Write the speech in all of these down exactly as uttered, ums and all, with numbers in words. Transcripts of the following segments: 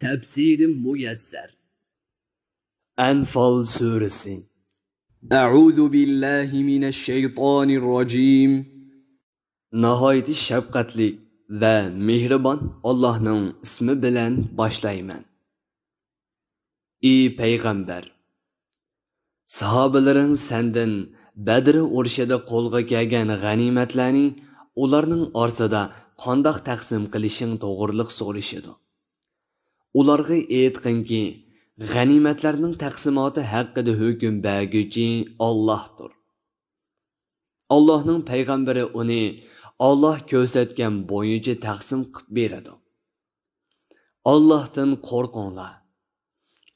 تەپسىرى مۇيەسسەر. ئەنفال سۈرىسى. أعوذ بالله من الشيطان الرجيم. ناھايىتى شەپقەتلىك ۋە مېھرىبان ئاللاھنىڭ ئىسمى بىلەن باشلايمەن. ئى پەيغەمبەر! ساھابىلىرىڭ سەندىن بەدر ئۇرۇشىدا قولغا كەلگەن غەنىيمەتلەرنى ئۇلارنىڭ ئارىسىدا قانداق تەقسىم قىلىشىڭ توغرىلىق سورىشىدۇ. ئۇلارغا ئېيتقىنكى، غەنىيمەتلەرنىڭ تەقسىماتى ھەققىدە ھۆكۈم بەرگۈچى ئاللاھتۇر. ئاللاھنىڭ پەيغەمبىرى ئۇنى ئاللاھ كۆرسەتكەن بويىچە تەقسىم قىلىپ بېرىدۇ. ئاللاھتىن قورقۇڭلار.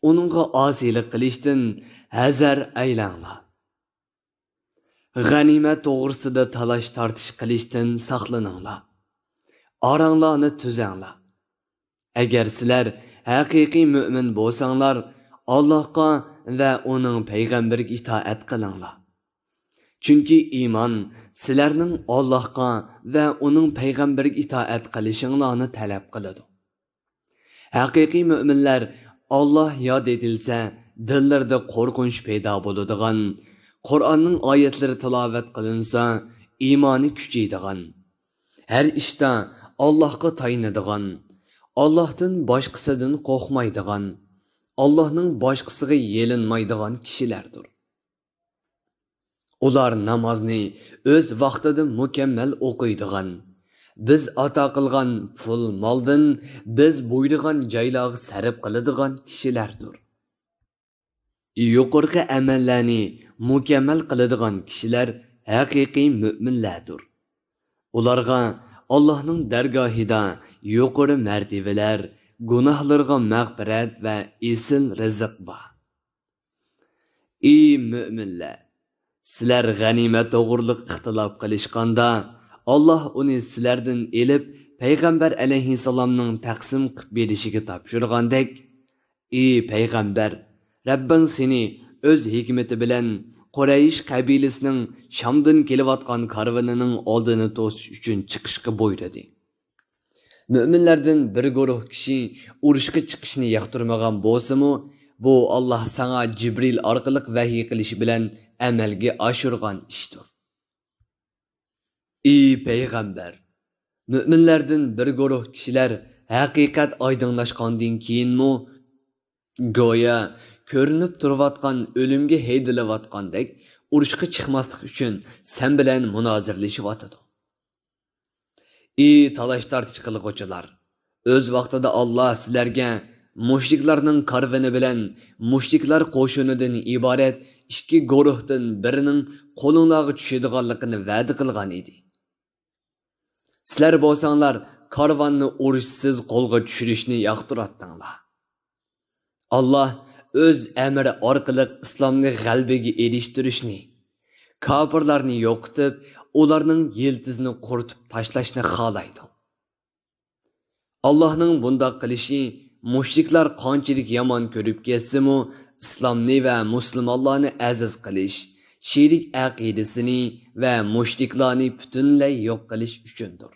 ئۇنىڭغا ئاسىيلىق قىلىشتىن ھەزەر ئەيلەڭلار. غەنىيمەت توغرىسىدا تالاش-تارتىش قىلىشتىن ساقلىنىڭلار. ئاراڭلارنى تۈزەڭلار. ئەگەر سىلەر ھەقىقىي مۆمىن بولساڭلار، ئاللاھقا ۋە ئۇنىڭ پەيغەمبىرىگە ئىتائەت قىلىڭلار. چۈنكى ئىمان سىلەرنىڭ ئاللاھقا ۋە ئۇنىڭ پەيغەمبىرىگە ئىتائەت قىلىشىڭلارنى تەلەپ قىلىدۇ. ھەقىقىي مۆمىنلەر ئاللاھ ياد ئېتىلسە، دىللىرىدا قورقۇنچ پەيدا بولىدىغان، قۇرئاننىڭ ئايەتلىرى تىلاۋەت قىلىنسا، ئىمانى كۈچىيىدىغان، ھەر ئىشتا ئاللاھقا تايىنىدىغان، ئاللاھتىن باشقىسىدىن قورقمايدىغان، ئاللاھنىڭ باشقىسىغا يېلىنمايدىغان كىشىلەردۇر. ئۇلار نامازنى ئۆز ۋاقتىدا مۇكەممەل ئوقۇيدىغان، بىز ئاتا قىلغان پۇل مالدىن بىز بۇيرۇغان جايلارغا سەرپ قىلىدىغان كىشىلەردۇر. يۇقىرىقى ئەمەللەرنى مۇكەممەل قىلىدىغان كىشىلەر ھەقىقىي مۆمىنلەردۇر. ئۇلارغا ئاللاھنىڭ دەرگاھىدا يۇقىرى مەرتىۋىلەر، گۇناھلىرىغا مەغپىرەت ۋە ئېسىل رىزىق بار. ئى مۆمىنلەر! سىلەر غەنىيمەت توغرۇلۇق ئىختىلاپ قىلىشقاندا، ئاللاھ ئۇنى سىلەردىن ئېلىپ، پەيغەمبەر ئەلەيھىسسالامنىڭ تەقسىم قىلىپ بېرىشىگە تاپشۇرغاندەك، ئى پەيغەمبەر، رەببىڭ سېنى ئۆز ھېكمىتى بىلەن قۇرەيش قەبىلىسىنىڭ شامدىن كېلىۋاتقان كارۋىنىنىڭ ئالدىنى توسۇش ئۈچۈن چىقىشقا بۇيرۇدى. مۆمىنلەردىن بىر گۇرۇھ كىشى ئۇرۇشقا چىقىشنى ياقتۇرمىغان بولسىمۇ، بۇ ئاللاھ ساڭا جىبرىل ئارقىلىق ۋەھىي قىلىشى بىلەن ئەمەلگە ئاشۇرغان ئىشتۇر. ئى پەيغەمبەر! مۆمىنلەردىن بىر گۇرۇھ كىشىلەر ھەقىقەت ئايدىڭلاشقاندىن كېيىنمۇ، گويا كۆرۈنۈپ تۇرۇۋاتقان ئۆلۈمگە ھەيدىلىۋاتقاندەك، ئۇرۇشقا چىقماسلىق ئۈچۈن سەن بىلەن مۇنازىرىلىشىۋاتىدۇ. ئى تالاش-تارتىش قىلغۇچىلار! ئۆز ۋاقتىدا ئاللاھ سىلەرگە مۇشرىكلارنىڭ كارۋىنى بىلەن مۇشرىكلار قوشۇنىدىن ئىبارەت ئىككى گۇرۇھتىن بىرىنىڭ قولۇڭلارغا چۈشىدىغانلىقىنى ۋەدە قىلغان ئىدى. سىلەر بولساڭلار كارۋاننى ئۇرۇشسىز قولغا چۈشۈرۈشنى ياقتۇراتتىڭلار. ئاللاھ ئۆز ئەمرى ئارقىلىق ئىسلامنى غەلىبىگە ئېرىشتۈرۈشنى، كاپىرلارنى يوقىتىپ، ئۇلارنىڭ يىلتىزىنى قۇرۇتۇپ تاشلاشنى خالايدۇ. ئاللاھنىڭ بۇنداق قىلىشى مۇشرىكلار قانچىلىك يامان كۆرۈپ كەتسىمۇ، ئىسلامنى ۋە مۇسۇلمانلارنى ئەزىز قىلىش، شېرىك ئەقىدىسىنى ۋە مۇشرىكلارنى پۈتۈنلەي يوق قىلىش ئۈچۈندۇر.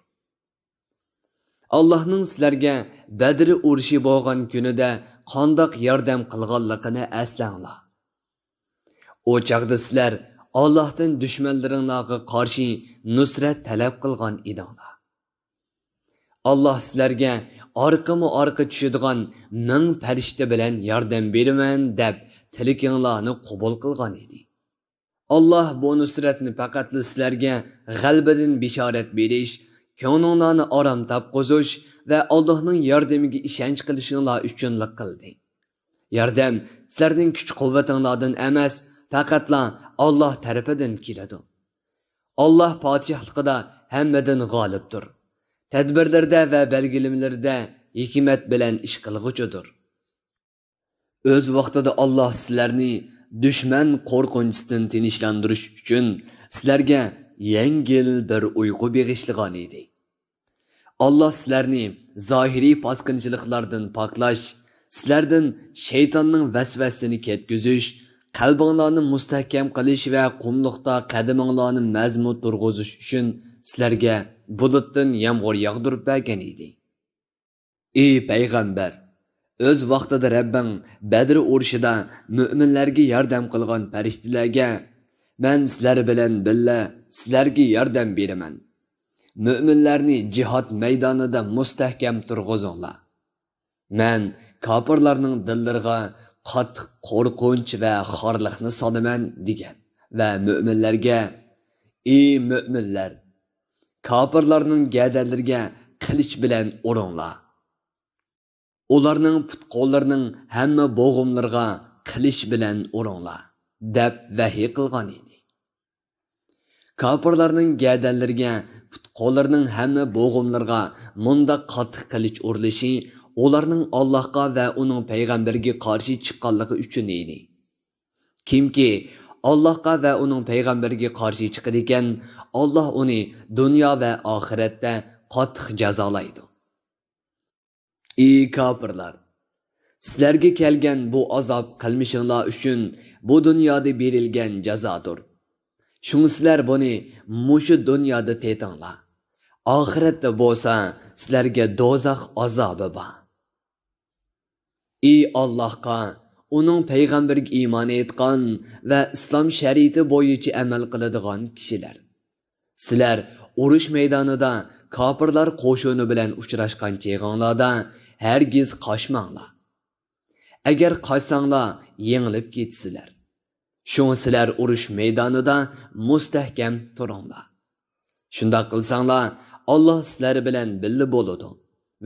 ئاللاھنىڭ سىلەرگە بەدر ئۇرۇشى بولغان كۈنىدە قانداق ياردەم قىلغانلىقىنى ئەسلەڭلار. ئۇ چاغدا سىلەر ئاللاھتىن دۈشمەنلىرىڭلارغا قارشى نۇسرەت تەلەپ قىلغان ئىدىڭلار. ئاللاھ سىلەرگە ئارقىمۇ ئارقا چۈشىدىغان مىڭ پەرىشتە بىلەن ياردەم بېرىمەن دەپ تىلىكىڭلارنى قوبۇل قىلغان ئىدى. ئاللاھ بۇ نۇسرەتنى پەقەتلا سىلەرگە غەلىبىدىن بېشارەت بېرىش، كۆڭلۈڭلارنى ئارام تاپقۇزۇش ۋە ئاللاھنىڭ ياردىمىگە ئىشەنچ قىلىشىڭلار ئۈچۈنلا قىلدى. ياردەم سىلەرنىڭ كۈچ-قۇۋۋىتىڭلاردىن ئەمەس، پەقەتلا ئاللاھ تەرىپىدىن كېلىدۇ. ئاللاھ پادىشاھلىقىدا ھەممىدىن غالىبتۇر. تەدبىرلىرىدە ۋە بەلگىلىمىلىرىدە ھېكمەت بىلەن ئىش قىلغۇچىدۇر. ئۆز ۋاقتىدا ئاللاھ سىلەرنى دۈشمەن قورقۇنچىسىدىن تىنچلاندۇرۇش ئۈچۈن سىلەرگە يەڭگىل بىر ئۇيقۇ بېغىشلىغان ئىدى. ئاللاھ سىلەرنى زاھىرىي پاسكىنىچىلىقلاردىن پاكلاش، سىلەردىن شەيتاننىڭ ۋەسۋەسىسىنى كەتكۈزۈش، قەلبىڭلارنى مۇستەھكەم قىلىش ۋە قۇملۇقتا قەدىمىڭلارنى مەزمۇت تۇرغۇزۇش ئۈچۈن سىلەرگە بۇلۇتتىن يامغۇر ياغدۇرۇپ بەرگەن ئىدى. ئى پەيغەمبەر! ئۆز ۋاقتىدا رەببىڭ بەدر ئۇرۇشىدا مۆمىنلەرگە ياردەم قىلغان پەرىشتىلەرگە، مەن سىلەر بىلەن بىللە سىلەرگە ياردەم بېرىمەن. مۆمىنلەرنى جىھاد مەيدانىدا مۇستەھكەم تۇرغۇزۇڭلار. مەن كاپىرلارنىڭ دىللىرىغا قاتتىق قورقۇنچ ۋە خارلىقنى سالىمەن، دېگەن ۋە مۆمىنلەرگە، ئى مۆمىنلەر، كاپىرلارنىڭ گەدەنلىرىگە قىلىچ بىلەن ئۇرۇڭلار. ئۇلارنىڭ پۇت-قوللىرىنىڭ ھەممە بوغۇملىرىغا قىلىچ بىلەن ئۇرۇڭلار، دەپ ۋەھىي قىلغان ئىدى. كاپىرلارنىڭ گەدەنلىرىگە، پۇت-قوللىرىنىڭ ھەممە بوغۇملىرىغا مۇنداق قاتتىق قىلىچ ئۇرۇلۇشى ئۇلارنىڭ ئاللاھقا ۋە ئۇنىڭ پەيغەمبىرىگە قارشى چىققانلىقى ئۈچۈن ئىدى. كىمكى ئاللاھقا ۋە ئۇنىڭ پەيغەمبىرىگە قارشى چىقىدىكەن، ئاللاھ ئۇنى دۇنيا ۋە ئاخىرەتتە قاتتىق جازالايدۇ. ئى كاپىرلار! سىلەرگە كەلگەن بۇ ئازاب قىلمىشىڭلار ئۈچۈن بۇ دۇنيادا بېرىلگەن جازادۇر. شۇڭا سىلەر بۇنى مۇشۇ دۇنيادا تېتىڭلار. ئاخىرەتتە بولسا سىلەرگە دوزاخ ئازابى بار. ئى ئاللاھقا، ئۇنىڭ پەيغەمبىرىگە ئىمان ئېيتقان ۋە ئىسلام شەرىئىتى بويىچە ئەمەل قىلىدىغان كىشىلەر! سىلەر ئۇرۇش مەيدانىدا كاپىرلار قوشۇنى بىلەن ئۇچراشقان چېغىڭلاردا ھەرگىز قاچماڭلار. ئەگەر قاچساڭلار، يېڭىلىپ كېتىسىلەر. شۇڭا سىلەر ئۇرۇش مەيدانىدا مۇستەھكەم تۇرۇڭلار. شۇنداق قىلساڭلار، ئاللاھ سىلەر بىلەن بىللە بولىدۇ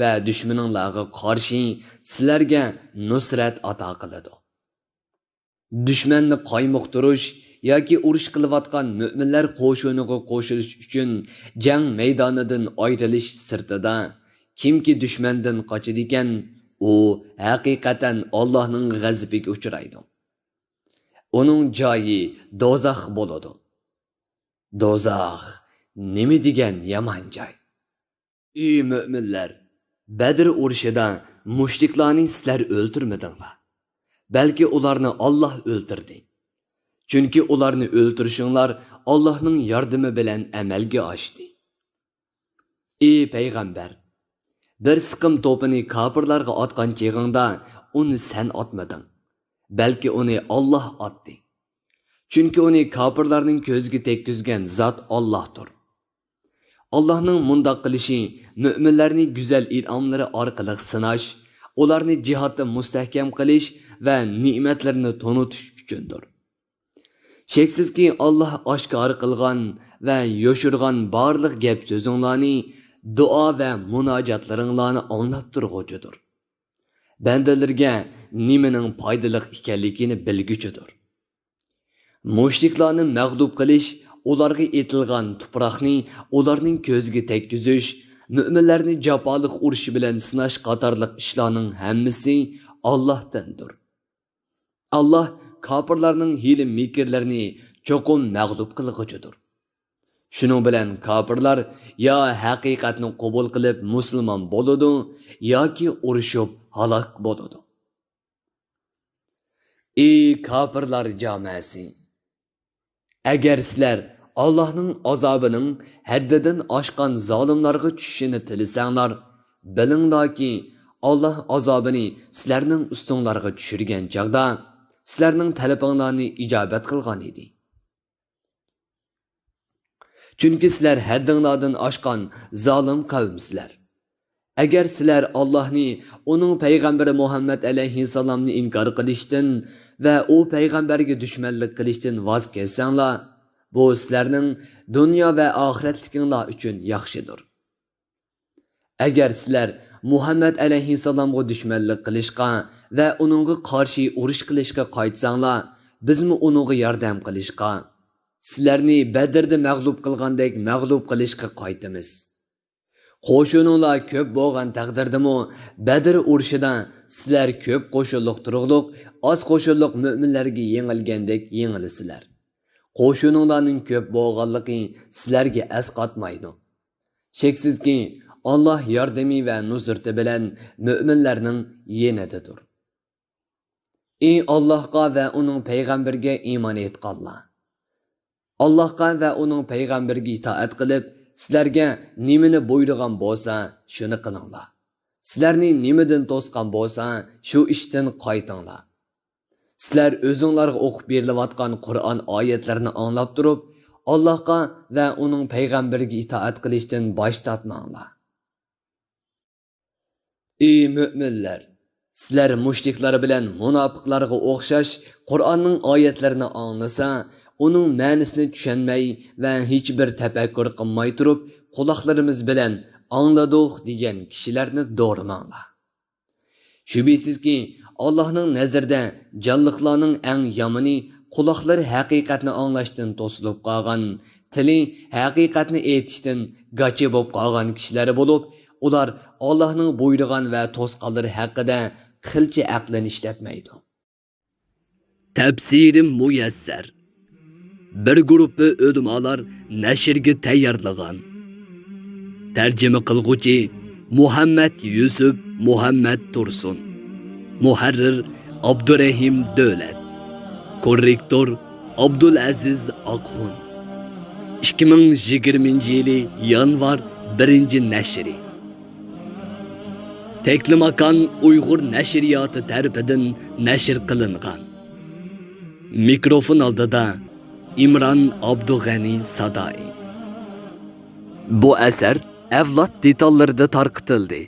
ۋە دۈشمىنىڭلارغا قارشى سىلەرگە نۇسرەت ئاتا قىلىدۇ. دۈشمەننى قايمۇقتۇرۇش ياكى ئۇرۇش قىلىۋاتقان مۆمىنلەر قوشۇنىغا قوشۇلۇش ئۈچۈن جەڭ مەيدانىدىن ئايرىلىش سىرتىدا، كىمكى دۈشمەندىن قاچىدىكەن، ئۇ ھەقىقەتەن ئاللاھنىڭ غەزىپىگە ئۇچرايدۇ. ئۇنىڭ جايى دوزاخ بولىدۇ. دوزاخ نېمە دېگەن يامان جاي! ئى مۆمىنلەر! بەدر ئۇرۇشىدا مۇشرىكلارنى سىلەر ئۆلتۈرمىدىڭلار، بەلكى ئۇلارنى ئاللاھ ئۆلتۈردى. چۈنكى ئۇلارنى ئۆلتۈرۈشۈڭلار ئاللاھنىڭ ياردىمى بىلەن ئەمەلگە ئاشتى. ئى پەيغەمبەر! بىر سىقىم توپىنى كاپىرلارغا ئاتقان چېغىڭدا ئۇنى سەن ئاتمىدىڭ، بەلكى ئۇنى ئاللاھ ئاتتى. چۈنكى ئۇنى كاپىرلارنىڭ كۆزىگە تەگكۈزگەن زات ئاللاھتۇر. ئاللاھنىڭ مۇنداق قىلىشى مۆمىنلەرنى گۈزەل ئىنئاملىرى ئارقىلىق سىناش، ئۇلارنى جىھادتا مۇستەھكەم قىلىش ۋە نېمەتلىرىنى تونۇتۇش ئۈچۈندۇر. شەكسىزكى، ئاللاھ ئاشكارا قىلغان ۋە يوشۇرغان بارلىق گەپ-سۆزۈڭلارنى، دۇئا ۋە مۇناجاتلىرىڭلارنى ئاڭلاپ تۇرغۇچىدۇر. بەندىلىرىگە نېمىنىڭ پايدىلىق ئىكەنلىكىنى بىلگۈچىدۇر. مۇشرىكلارنى مەغلۇپ قىلىش، ئۇلارغا ئېتىلغان تۇپراقنى ئۇلارنىڭ كۆزىگە تەگكۈزۈش، مۆمىنلەرنى جاپالىق ئۇرۇش بىلەن سىناش قاتارلىق ئىشلارنىڭ ھەممىسى ئاللاھتىندۇر. ئاللاھ كاپىرلارنىڭ ھىيلە-مىكىرلىرىنى چوقۇم مەغلۇپ قىلغۇچىدۇر. شۇنىڭ بىلەن كاپىرلار يا ھەقىقەتنى قوبۇل قىلىپ مۇسۇلمان بولىدۇ، ياكى ئۇرۇشۇپ ھالاك بولىدۇ. ئى كاپىرلار جامەسى! ئەگەر سىلەر ئاللاھنىڭ ئازابىنىڭ ھەددىدىن ئاشقان زالىملارغا چۈشۈشىنى تىلىسەڭلار، بىلىڭلاركى، ئاللاھ ئازابىنى سىلەرنىڭ ئۈستۈڭلارغا چۈشۈرگەن چاغدا سىلەرنىڭ تەلىپىڭلارنى ئىجابەت قىلغان ئىدى. چۈنكى سىلەر ھەددىڭلاردىن ئاشقان زالىم قەۋمسىلەر. ئەگەر سىلەر ئاللاھنى، ئۇنىڭ پەيغەمبىرى مۇھەممەد ئەلەيھىسسالامنى ئىنكار قىلىشتىن ۋە ئۇ پەيغەمبەرگە دۈشمەنلىك قىلىشتىن ۋاز كەچسەڭلار، بۇ سىلەرنىڭ دۇنيا ۋە ئاخىرەتلىكىڭلار ئۈچۈن ياخشىدۇر. ئەگەر سىلەر مۇھەممەد ئەلەيھىسسالامغا دۈشمەنلىك قىلىشقا ۋە ئۇنىڭغا قارشى ئۇرۇش قىلىشقا قايتساڭلار، بىزمۇ ئۇنىڭغا ياردەم قىلىشقا، سىلەرنى بەدىردە مەغلۇپ قىلغاندەك مەغلۇپ قىلىشقا قايتىمىز. قوشۇنۇڭلار كۆپ بولغان تەقدىردىمۇ، بەدر ئۇرۇشىدا سىلەر كۆپ قوشۇنلۇق تۇرۇقلۇق ئاز قوشۇنلۇق مۆمىنلەرگە يېڭىلگەندەك يېڭىلىسىلەر. قوشۇنۇڭلارنىڭ كۆپ بولغانلىقى سىلەرگە ئەسقاتمايدۇ. شەكسىزكى، ئاللاھ ياردىمى ۋە نۇسرىتى بىلەن مۆمىنلەرنىڭ يېنىدىدۇر. ئى ئاللاھقا ۋە ئۇنىڭ پەيغەمبىرىگە ئىمان ئېيتقانلار! ئاللاھقا ۋە ئۇنىڭ پەيغەمبىرىگە ئىتائەت قىلىپ، سىلەرگە نېمىنى بۇيرۇغان بولسا، شۇنى قىلىڭلار. سىلەرنى نېمىدىن توسقان بولسا، شۇ ئىشتىن قايتىڭلار. سىلەر ئۆزۈڭلارغا ئوقۇپ بېرىلىۋاتقان قۇرئان ئايەتلىرىنى ئاڭلاپ تۇرۇپ، ئاللاھقا ۋە ئۇنىڭ پەيغەمبىرىگە ئىتائەت قىلىشتىن باش تارتماڭلار. ئى مۆمىنلەر! سىلەر مۇشرىكلار بىلەن مۇناپىقلارغا ئوخشاش قۇرئاننىڭ ئايەتلىرىنى ئاڭلىسا، ئۇنىڭ مەنىسىنى چۈشەنمەي ۋە ھېچبىر تەپەككۇر قىلماي تۇرۇپ، قۇلاقلىرىمىز بىلەن «ئاڭلىدۇق» دېگەن كىشىلەرنى دورىماڭلار. شۈبھىسىزكى، ئاللاھنىڭ نەزىرىدە جانلىقلارنىڭ ئەڭ يامىنى قۇلاقلىرى ھەقىقەتنى ئاڭلاشتىن توسۇلۇپ قالغان، تىلى ھەقىقەتنى ئېيتىشتىن گاچا بولۇپ قالغان كىشىلەر بولۇپ، ئۇلار ئاللاھنىڭ بۇيرۇغان ۋە توسقانلىرى ھەققىدە قىلچە ئەقلىنى ئىشلەتمەيدۇ. تەپسىرى مۇيەسسەر. بىر گۇرۇپپا ئۆلىمالار نەشرگە تەييارلىغان. تەرجىمە قىلغۇچى مۇھەممەد يۈسۈپ مۇھەممەد تۇرسۇن. مۇھەررىر ئابدۇرېھىم دۆلەت. كوررېكتور ئابدۇلئەزىز ئاقخۇن. ئىككى مىڭ يىگىرمىنچى يىلى يانۋار بىرىنچى نەشرى. تەكلىماكان ئۇيغۇر نەشرىياتى تەرىپىدىن نەشر قىلىنغان. مىكروفون ئالدىدا ئىمران ئابدۇغەنى سادائى. بۇ ئەسەر ئەۋلاد دېتاللىرىدا تارقىتىلدى.